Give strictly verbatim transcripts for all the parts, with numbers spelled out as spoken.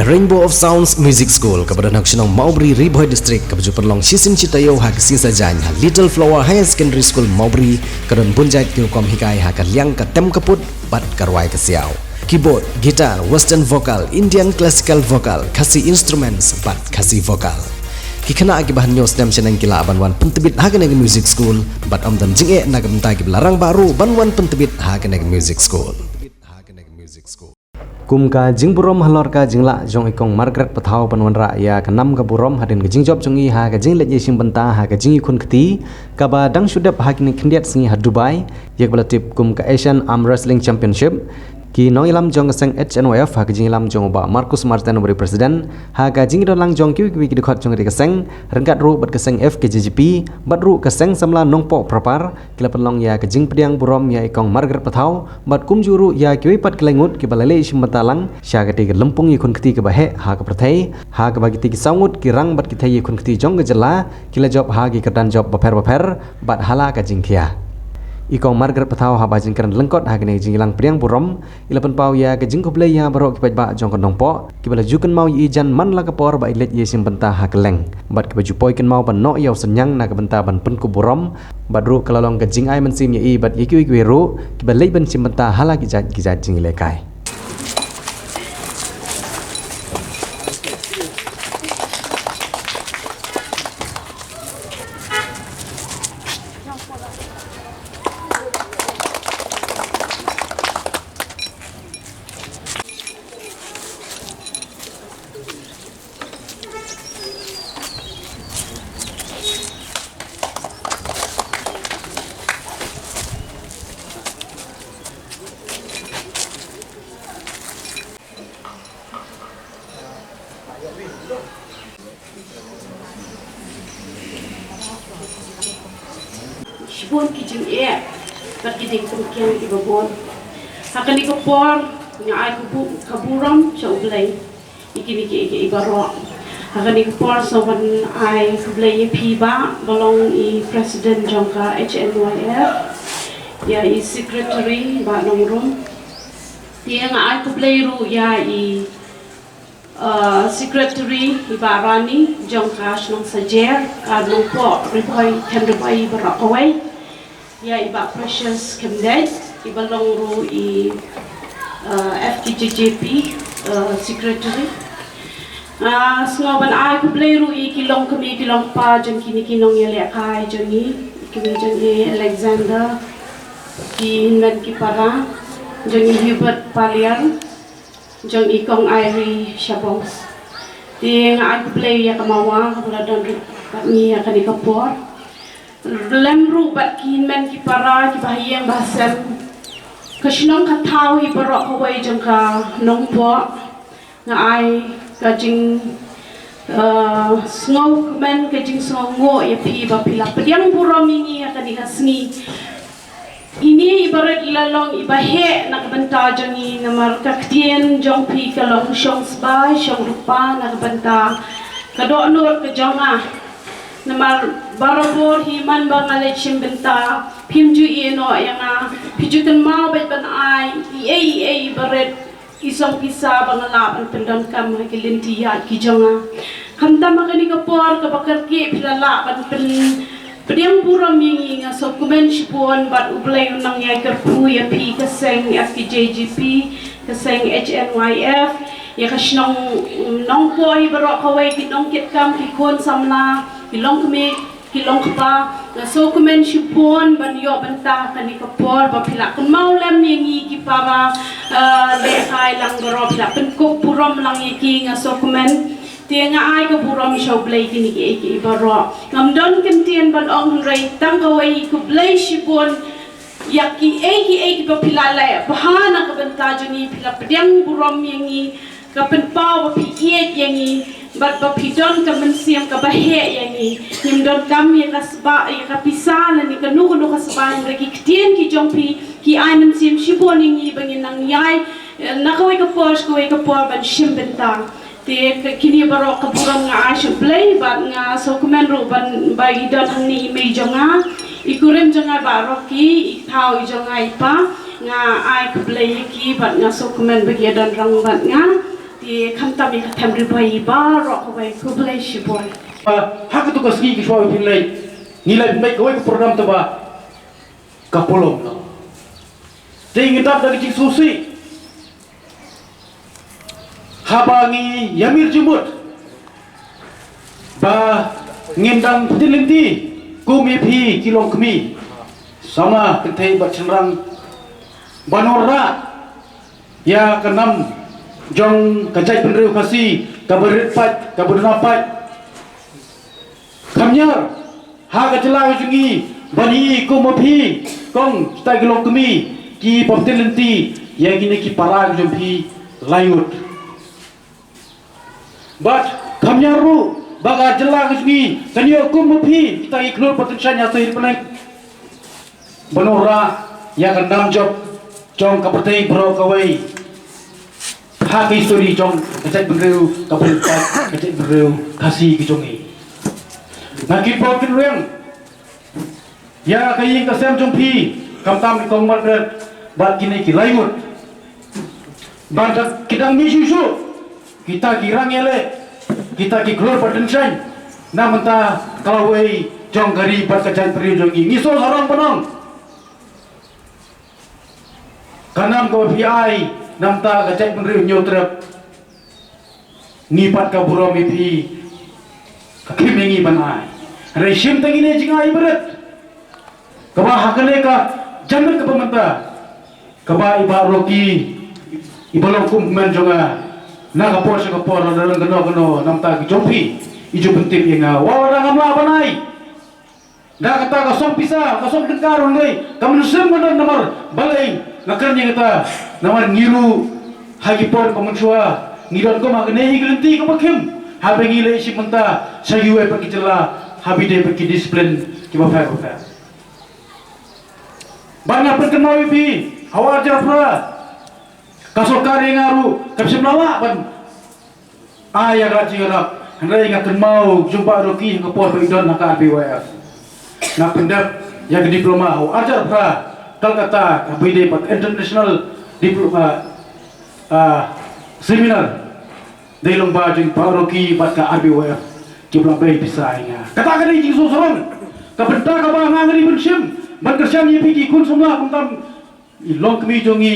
Rainbow of Sounds Music School, kaba don ha ka shnong Mawbri, Ri Bhoi District, kaba ju pynlong shisien shi taïew ha ka sngi Saitjaiñ ha Little Flower Higher Secondary School Mawbri, ka don bun jait ki rukom hikai ha ka liang ka tem ka put bad ka rwai ka siaw. Keyboard, guitar, western vocal, Indian classical vocal, Khasi instruments bad Khasi vocal. Ki khynnah kiba hynñiew snem shaneng ki lah ban wan pyntbit ha kane ka music school bad ym don jingeh na ka bynta kiba la rangbah ruh ban wan pyntbit ha kane ka music school. Kum ka jingburom halor ka jinglah jong i Kong Margaret Pathaw ban wanrah ïa ka nam ka burom hadien ka jingjop jong i ha ka jingleit ïashim bynta ha ka jingïakhun kti kaba dang shu dep ha kine khyndiat sngi ha Dubai, ïa kaba la tip kum ka Asian Arm Wrestling Championship. Ki nongïalam jong ka seng H N Y F ha ka jingïalam jong u Bah Marcus Martin uba dei u president, ha ka jingïadon lang jong kiwei kiwei ki dkhot jong ka seng, ryngkat ruh bad ka seng F K J G P bad ruh ka seng samla Nongpoh Prapar, ki la pynlong ïa ka jingpdiang burom ïa i Kong Margaret Pathaw bad kumjuh ruh ïa kiwei pat ki lai ngut kiba la leit shim bynta lang sha katei ka lympung ïakhun kti kaba heh ha ka pyrthei, ha kaba kitei ki saw ngut ki rang bad ki thei ïakhun kti jong ka jylla ki la jop ha ki kyrdan jop bapher bapher bad ha la ka jingkhia. I Kong Margaret Pathaw haba jingkren lyngkot ha kane ka jingïalang pdiang burom, i la pynpaw ïa ka jingkhublei ïa baroh ki paidbah jong ka Nongpoh kiba la ju kynmaw ïa i jan man la ka por ba i leit ïashim bynta ha kylleng bad kiba ju poi kynmaw ban noh ïa u synñiang na ka bynta ban pynkup burom bad ruh ka la long ka jingai mynsiem ïa i bad ïa kiwei kiwei ruh kiba leit ban shim bynta ha la ki jait ki jait jingïalehkai. Shibun ki jingeh bad ki jingpynkhiah kiba bun. Ha kane ka por nga ai ka bu-, ka burom sha U Blei ïa kine kiei kiei baroh. Ha kane ka por sngewbha ban ai khublei ïa phi Bah, ba long i president jong ka H N Y F, ïa i secretary Bah Nongrum. Te nga ai khublei ruh ïa i uh, secretary i Bah Rani jong ka shnong Sajer, ka Nongpoh Ri Bhoi, Them Ri Bhoi baroh kawei. Ïa i Bah Precious Khymdeit, iba long ruh i, uh, F K J G P, uh, secretary. Uh, sngewbha ban ai khublei ruh ïa ki longkmie ki longkpa jong kine ki nongïalehkai jong ngi, kmie jong ngi Alexander, ki hynmen ki para jong ngi Hubert Paliang, jong i Kong Airi Shabong. Te nga ai khublei ïa ka mawa kaba la don bad ngi ïa kane ka por. Lem ruh bad ki hynmen ki para kiba ha ïing ba ha sem. Ka shnong ka thaw hi baroh kawei jong ka Nongpoh. Nga ai ka jing, eh, sngewkmen, ka jingsngewnguh ïa phi ba phi la pdiang burom ïa ngi ha kane ka sngi. Ine i barit la long iba heh na ka bynta jong ngi namar ka ktien jong phi ka long shong sbai shong rupa na ka bynta ka dohnud ka jong nga. Namar barabor hi man ba nga leit shim bynta phim ju ïeh noh ïa nga, phi ju kynmaw bad ban ai i ei i ei i barit i song pisa ba nga lah ban pyndonkam ha ki lynti ïaid ki jong nga. Khamtam ha kane ka por kaba kyrkieh phi la lah ban pyn, pdiang burom ïa ngi, nga sngewkmen shibun bad U Blei un nang ïai kyrkhu ïa phi ka seng F K J G P, ka seng H N Y F, ïa ka shnong Nongpoh hi baroh kawei, ki nongkitkam, ki khun samla, ki longkmie, ki longkpa, nga sngewkmen shibun ban ïoh bynta ha kane ka por ba phi la kynmaw lem ïa ngi ki para, eh, lehkai lang baroh, phi la pynkup burom lang ïa ki, nga sngewkmen. Te nga ai ka burom sha U Blei kine kiei kiei baroh. Ngam don kyntien ban ong hynrei tang kawei khublei shibun ïa kiei kiei kiba phi la leh bha na ka bynta jong ngi, phi la pdiang burom ïa ngi, ka pynpaw ba phi ïeit ïa ngi bad ba phi don ka mynsiem kaba heh ïa ngi. Ngim donkam ïa ka sba, ïa ka pisa lane kano kano ka sba, hynrei ki ktien ki jong phi ki ai mynsiem shibun ïa ngi ba ngin nang ïai, eh, na kawei ka por sha kawei ka por ban shim bynta. Te ka, kine baroh ka burom nga ai sha U Blei bad nga sngewkmen ruh ban ba i don hangne i mei jong nga, i kurim jong nga Bah Rocky, i thaw i jong nga i pa, nga ai khublei ïa ki bad nga sngewkmen ba ki ïa don rong bad nga. Khamtam ïa ka them Ri Bhoi baroh kawei, khublei shibun. Ha katu ka sngi ki shwa phi leit, ngi leit beit kawei ka program taba ka pulom no. Te ngi dap da ka jingsngewsih. Haba ngi ïamir jingmut ba ngin dang pynlynti kum ïa phi ki longkmie, samla kynthei bad shynrang, ban wanrah ïa ka nam jong ka jaitbynriew Khasi kaba rit paid, kaba duna paid. Kham ñiar ha ka jylla ka jong ngi ban ïohi kum ma phi, kong, kita ki longkmie kiba pynlynti ïa kine ki para ka jong phi laingut. Bad kham ñiar ruh ba ka jylla ka jong ngi kan ïoh kum ma phi kita ki khlur ba tyngshaiñ ha sha ri bneng, ban wanrah ïa ka nam jop jong ka pyrthei baroh kawei ha ka histori jong ka jaitbynriew, ka pyrthei, ka jaitbynriew Khasi ka jong ngi. Nga kyrpad kyrdoh ïa ka ïing ka sem jong phi, khamtam i kong Margaret bad kine ki laingut, ban da ki dang mih shuh shuh kita ki rangïaleh, kita ki khlur ba tyngshaiñ na bynta ka lawei jong ka ri bad ka jaitbynriew jong ngi. Ngi sngewsarong ban ong, ka nam kaba phi ai na bynta ka jaitbynriew Hynñiewtrep, ngi pat ka burom ïa phi, ka khim ïa ngi ban ai. Hynrei shim tang ine jingai barit, kaba ha kane ka janmiet kaba mynta, kaba i Bah Rocky iba long kum kmen jong nga na ka por sha ka por, lada don kano kano na bynta ki jong phi i ju pyntip ïa nga, wat la ngam lah ban ai da kata ka song pisa, ka song tyngka ruh, hynrei ka mynsiem ka don. Namar balei nga kren ïa kata? Namar ngi ruh ha ki por ba mynshuwa ngi don kum ha kane hi ka lynti kaba khim, haba ngi leit shim bynta sha kiwei pat ki jylla, haba ïadei bad ki disiplin kiba pher bapher. Bad nga pynkynmaw ïa phi, ha u ar hajar phra, ka sorkar ïa nga ruh kam shym la lah ban ai ïa ka jingïarap, hynrei nga kynmaw jong Bah Rocky ha ka por ba i don ha ka R B Y F. Nga pyndep ïa ka diploma ha u ar hajar phra, Calcutta, kaba ïadei bad international diploma, ah, seminar. Dei lyngba jong Bah Rocky bad ka R B Y F kiba la bei pisa ïa nga. Kata ka dei jingsngewsarong, ka bynta kaba nga ngi ban shim ban kyrshan ïa phi ki khun samla, khamtam i longkmie jong ngi,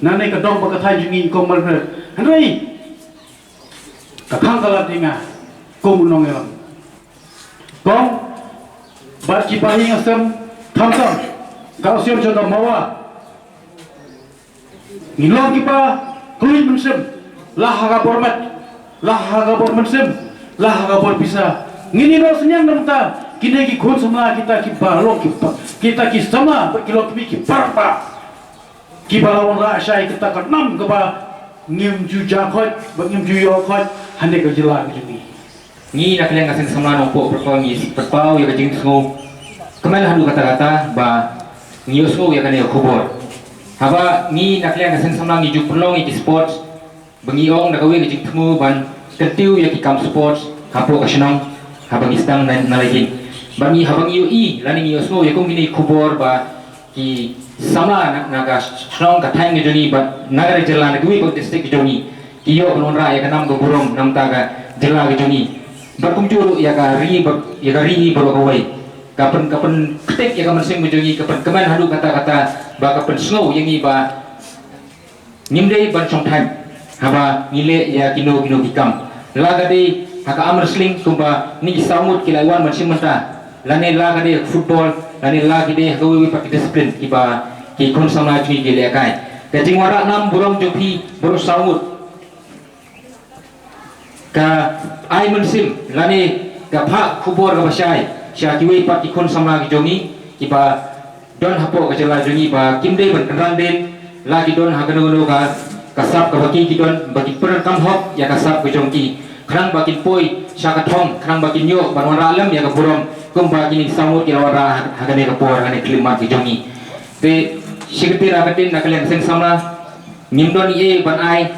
nangne ka dong bad ka thaiñ jong ngi, kong Margaret. Hynrei ka khang ka lad ïa nga kum u nongïalam, kong, bad ki bahaïing hasem, khamtam ka Association jong ka Mawa. Ngi long kiba khlaiñ mynsiem, la ha ka bor met, la ha ka bor mynsiem, la ha ka bor pisa. Ngin ïa noh synñiang na bynta kine ki khun samla, kita kiba long kiba, kita ki samla bad ki longkmie kiba rangbah, kiba la wanrah shai kata ka nam kaba ngim ju jah khoit bad ngim ju ïoh khoit ha kane ka jylla ka jong ngi. Ngi na ka liang ka seng samla Nongpoh Prah ngi pynpaw ïa ka jingsngewkmen haduh katta katta ba ngi ïohsngew ïa kane ka khubor. Haba ngi na ka liang ka seng samla ngi ju pynlong ïa ki sports, ba ngi ong da kawei ka jingthmu ban kyntiew ïa ki kam sports hapoh ka shnong haba ngi sdang na, na Laitdien. Ba ngi, haba ngi ïohi lane ngi ïohsngew ïa kum kine ki khubor ba ki samla na, na ka shnong ka thaiñ ka jong ngi bad na ka jylla, na kiwei pat ki district ki jong ngi, ki ïoh ban wanrah ïa ka nam ka burom na bynta ka jylla ka jong ngi, bad kumjuh ruh ïa ka ri bad ïa ka ri ngi baroh kawei. Ka pyn, ka pynktik ïa ka mynsiem ka jong ngi, ka pynkmen haduh katta katta, ba ka pynsngew ïa ngi ba ngim dei ban shong thait haba ngi leh ïa kino kino ki kam. La ka dei ha ka arm wrestling kumba ngi ki saw ngut ki la wan ban shim bynta, lane la ka dei ha ka football, lane la ki dei ha kawei pat ki discipline kiba ki khun samla jong ngi ki lehkai. Ka jingwanrah nam burom jong phi baroh saw ngut ka ai mynsiem lane ka phah khubor kaba shai sha kiwei pat ki khun samla ki jong ngi kiba don hapoh ka jylla jong ngi ba kim dei ban kynran dien, la ki don ha kano kano ka, ka sap kaba ki, ki don, ba kin pyndonkam hok ïa ka sap ka jong ki, khnang ba kin poi sha ka thong, khnang ba kin ïoh ban wanrah lem ïa ka burom kumba kine ki saw ngut ki la wanrah ha, ha kane ka por, ha kane ka khyllipmat ka jong ngi. Te shi kyntien, ha ka ktien na ka liang seng samla, ngim don ei ei ban ai.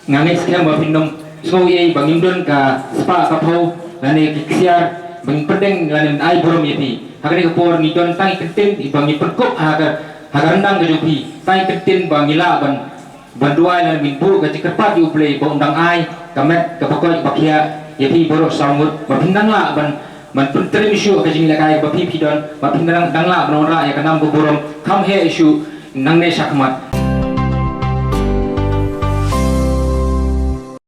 Nga ngeit skhem ba phin ym sngew ei ei ba ngim don ka spah ka phew lane ki ksiar ba ngin pyndeng lane ai burom ïa phi. Ha kane ka por ngi don tang ki kyntien ba ngi pynkup ha ka, ha ka ryndang ka jong phi, tang ki kyntien ba ngi lah ban Ban duwai lane ban buh ka jingkyrpad ïa U Blei ba un dang ai ka met kaba koit ba khiah ïa phi baroh saw ngut, ba phin dang lah ban, ban pyntreikam shuh ka jinglehkai ba phi phi don, ba phin dang, dang lah ban wanrah ïa ka nam ka burom kham heh shuh nangne shakhmat.